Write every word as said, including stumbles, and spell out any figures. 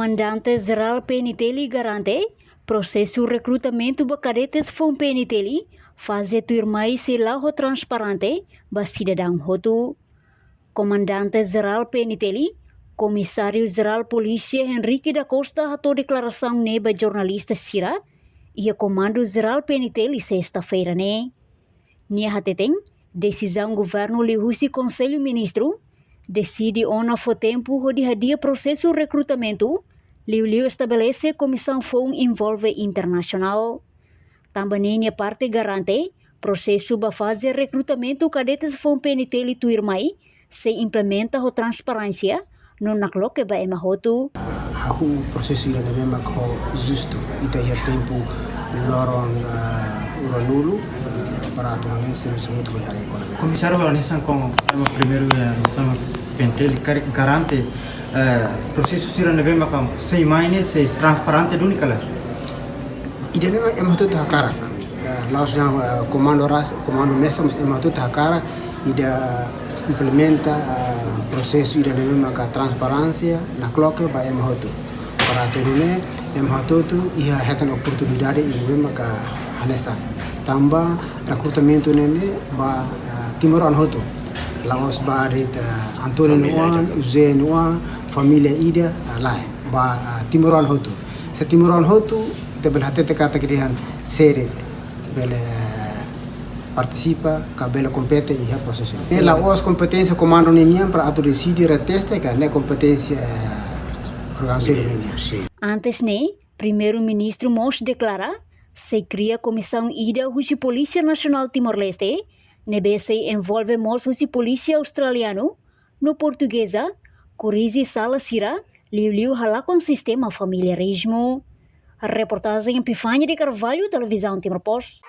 Komandante Jerál P N T L garante prosesu rekrutamentu ba kadetes foun P N T L faze tuirmai sei la'o ho transparente ba sidadaun hotu. Komandante Jerál P N T L, Komisáriu Jerál Polísia Henrique da Costa hato'o deklarasaun ne'e ba jornalista sira iha Komandu Jerál P N T L sesta-feira ne'e. Nia hateten, desizaun governu liuhusi Konsellu Ministru deside ona fó tempu hodi hadi'a prosesu rekrutamentu, liuliu estabelese komisaun foun envolve internasionál. Tanba ne'e nia parte garante, prosesu ba faze rekrutamentu kadetes foun P N T L tuirmai sei implementa ho transparénsia no nakloke ba ema hotu. Hahú prosesu ida ne'ebé mak ho justu, ita iha tempu loron, ah, ruanulu, ah, para atu nune'e servisu hamutuk ho área ekonomia. Komisáriu, ha'u hanesan komu ema primeiru, eh, missão P N T L, karik garante, eh, prosesu sira ne'ebé maka sei mai ne'e sei transparente duni ka lae? Ida-ne'e mak ema hotu hakarak. Eh, la'ós dehan, eh, komandu ras, komandu mesak, mas ema hotu hakarak ida implementa, eh, prosesu ida ne'ebé maka transparénsia, nakloke ba ema hotu. Para atu nune'e ema hotu iha hetan oportunidade ida ne'ebé maka hanesan. Tanba rekrutamentu ne'e ba, eh, timoroan hotu. La'ós ba de'it, eh, António nia oan, José nia oan, família ida, eh, lae. Ba, eh, timoroan hotu. Se timoroan hotu, ita bele hatete katak dehan sé de'it bele, eh, partisipa, ka bele kompete iha prosesu. Ne'e la'ós kompeténsia komandu ninian para atu deside, reteste ka, ne'e kompeténsia, eh, organizasaun ninian. Antes ne'e, Primeiru-Ministru mós deklara, sei kria komisaun ida husi Polísia Nasionál Timor-Leste, ne'ebé sei envolve mós husi polísia australianu, no portugeza, korrije sala sira, liuliu halakon sistema familiarizmu. Reportajen Epifania de Carvalho, Televizaun Timor Post.